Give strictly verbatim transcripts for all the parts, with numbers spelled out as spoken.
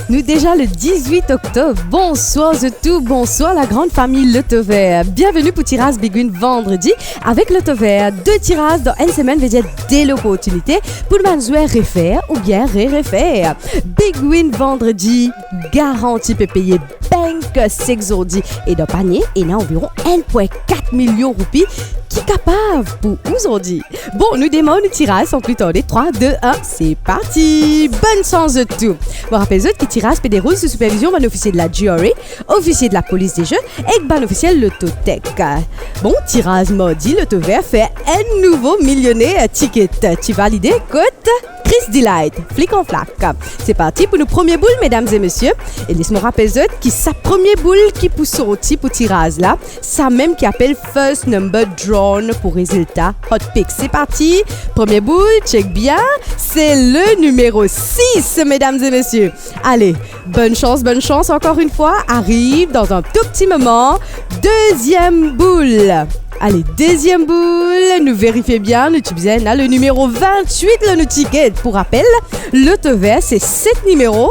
Nou deza le dizwit oktob. Bonswar zot tou, bonswar lagran fami Lotover. Bienveni pou tiraz Big Win vandredi avek Lotover. De tiraz dan enn semenn, vedir de loportinite pou nou bann zwer refer oubien re-refer. Big Win vandredi, garanti pe peye bank sek zordi. E dan panie, ena anviron enn pwin kat milion roupi ki kapav pou ou zordi. Bon, nou demar nou tiraz san pli tarde. Trwa, de, enn, se parti! Bonn sans zot tou! Mo rapel zot ki tiraz pe deroul sou sipervizion bann ofisie de la G R A, ofisie de la polis de ze ek bann ofisiel Lototech. Bon, tiraz mardi, Lotover fer enn nouvo milioner tiket. Ti valide kot Chris Delight, Flic en Flac. Se parti pou nou premie boul, medam e mesie. E les mo rapel zot ki sa premie boul ki pou sorti pou tiraz la, samem ki apel first number drawn pou rezilta Hot Picks. Se parti, premie boul, check bien, se le nimero sis, medam e mesie. Ale, bonn sans, bonn sans ankor enn fwa, ariv dan enn tou pti moman. Deziem boul. Ale, deziem boul, nou verifie bien, nou ti bizin ena le nimero vintwit lor nou tiket. Pou rapel, Lotover se set nimero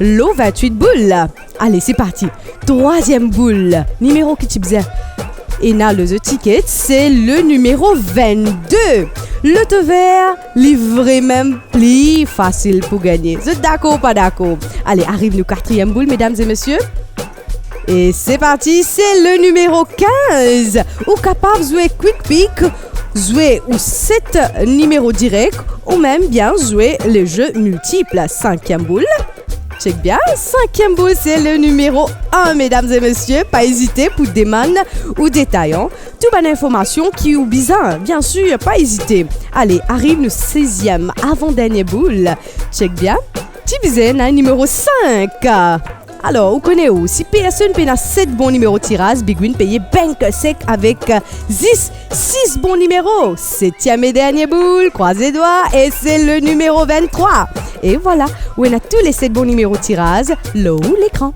lor vintwit boul. Ale, se parti. Trwaziem boul. Nimero ki ti bizin ena lor zot tiket, se le nimero vennde. Lotover, li vremem pli fasil pou gagne. Zot dakor, pa dakor? Ale, ariv nou katriem boul, medam e mesie. E se parti, se le nimero kinz. Ou kapav zwe Quick Pick, zwe ou set nimero direk, oubien zwe le ze miltip. Sinkiem boul. Check bien, sinkiem boul, se le nimero enn, medam e mesie. Pa ezite pou demann ou detayan tou bann informasion ki ou bizin, biensir, pa ezite. Ale, ariv nou siziem, avan dernie boul. Check bien, ti bizin ena nimero sink. Alor, ou kone ou, si personn pena set bon nimero tiraz, Big Win peye bank sek avek zis sis bon nimero. Setiem e dernie boul, krwaz ledwa, e se le nimero venntrwa. E vwala, ou ena tou le set bon nimero tiraz lor ou lekran.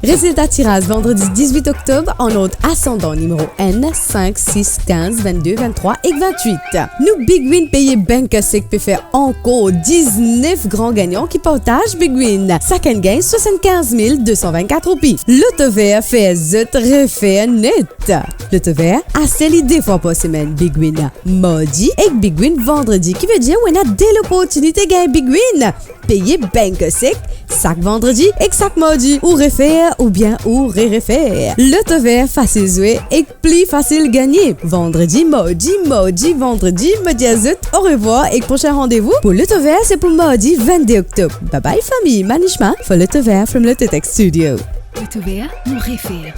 Rezilta tiraz vandredi dizwit oktob an ord asandan, nimero enn, sink, sis, kinz, vennde, venntrwa ek vintwit. Nou Big Win peye bank sek pe fer ankor diznef gran gagnan ki partaz Big Win. Sakenn gagn swasannkinz mil de san vennkat roupi. Lotover fer zot refer net. Lotover, aste li de fwa par semenn, Big Win mardi ek Big Win vandredi, ki vedir ou ena de loportinite gagn Big Win. Peye bank sek sak vandredi ek sak mardi, ou refer oubien ou re-refer. Lotover, fasil zwe ek pli fasil gagne. Vandredi, mardi, mardi, vandredi, mo dir zot orevwar ek prosin randevou pou Lotover, se pou mardi vennde oktob. Bye bye fami, Manishma for Lotover from Lototech Studio. Lotover, nou refer.